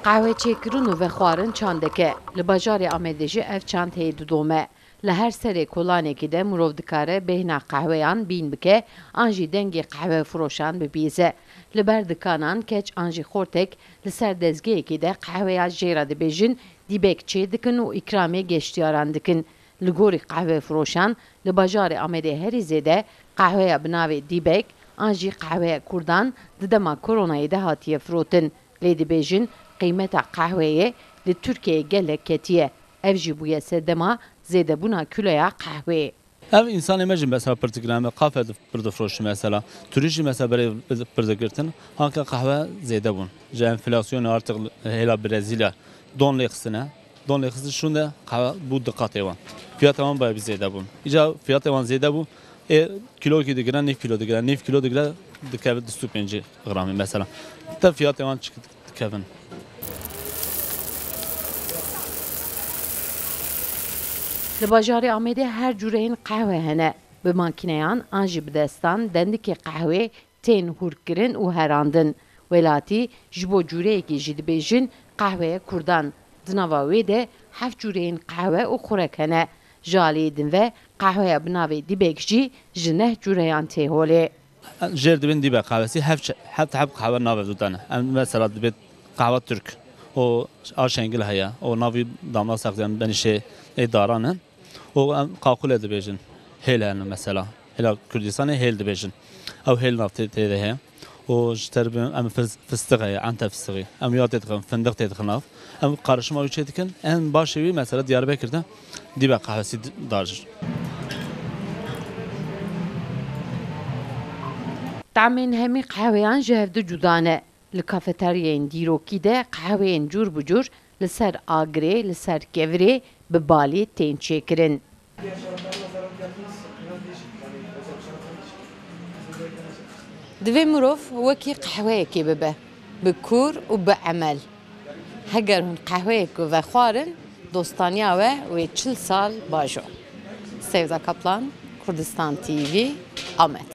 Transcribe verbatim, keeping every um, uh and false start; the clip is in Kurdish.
Qehwe çêkirin û vexwarin çandek e. Li bajarê Amedê jî ev çand heye didome. Li her serê kolanekî de mirov dikare bêhna qehweyan bîn bike, an jî dengê qehwefiroşan bibihîze. Li ber dikanan keç an jî xortek li ser dezgehekê de qehweya jê re dibêjin, dîbek çê dikin û îkramê geştiyaran dikin. Li gorî qehwefiroşan, li bajarê Amedê herî zêde qehweya bi navê dîbek an jî qehweya kurdan di dema koronayê de hatiye firotin. Lê dibêjin, qîmeta qehweyê li Tirkiyeyê gelek ketiye. Ev jî bûye sedema zêdebûna kîloya qehweyê. Ev însanê me jî mesela pir digire, me qafe di-, pir difroşin mesela. Turîst jî mesela berê pir digirtin. Hanke qehwe zêde bûn. Ji enflasyonê artık hêla Brezîlya don lê xistine. Don lê xistin şûnde qehwe bû di qatê wan. Fiyata wan bayağı bir zêde bûn. Îca fiyatê wan zêde bû. Ê kîlokî digire, nîv kîlo digire, nîv kîlo digire, dikeve du sed û pêncî gramî mesela. Te fiyatê wan çik dikevin. Li bajarê Amedê her cûreyên qehwe hene. Bi makîneyan an jî bi destan dendikê qehwê tên hûrkirin û herandin. Welatî ji bo cûreyekî jî dibêjin qehweye kurdan. Di nava wê de heft cûreyên qehwe û xurek hene. Ji aliyê din ve qehweya bi navê dîbek jî ji neh cûreyan tê holê. Jêr dibên dîbe qehwesî heft, heft heb qehwe navê dû dane. Em mesela dibê qehwe Türk. O a şengil heye. O navî damla saxlayan benî şey ê daran in. O em qaqule dibêjin. Hêl hene mesela. Hêla Kurdistanê hêl dibêjin. Ew hêl nav tê, tê de heye. O ji ter bi em fis-, fistix heye, ente fistixî. Em ya tê dixin, findiq tê dixin nav. Em qarişima wî çê dikin. En başê wî mesela Diyarbekir de dîbe qehwesî d-, dajir. Tamên hemî qehweyan ji hevdu cuda ne. Li kafeteryayên dîrokî de qehweyên cûr bi cûr li ser agirê, li ser kevirê bi balî tên çêkirin. Divê mirov wekî qehweyekê bibe, bi kûr û bi emel. Heger hûn qehweyek ku vexwarin, dostaniya we wê çil sal bajo. Sevda Kaplan, Kurdistan T V, Amed.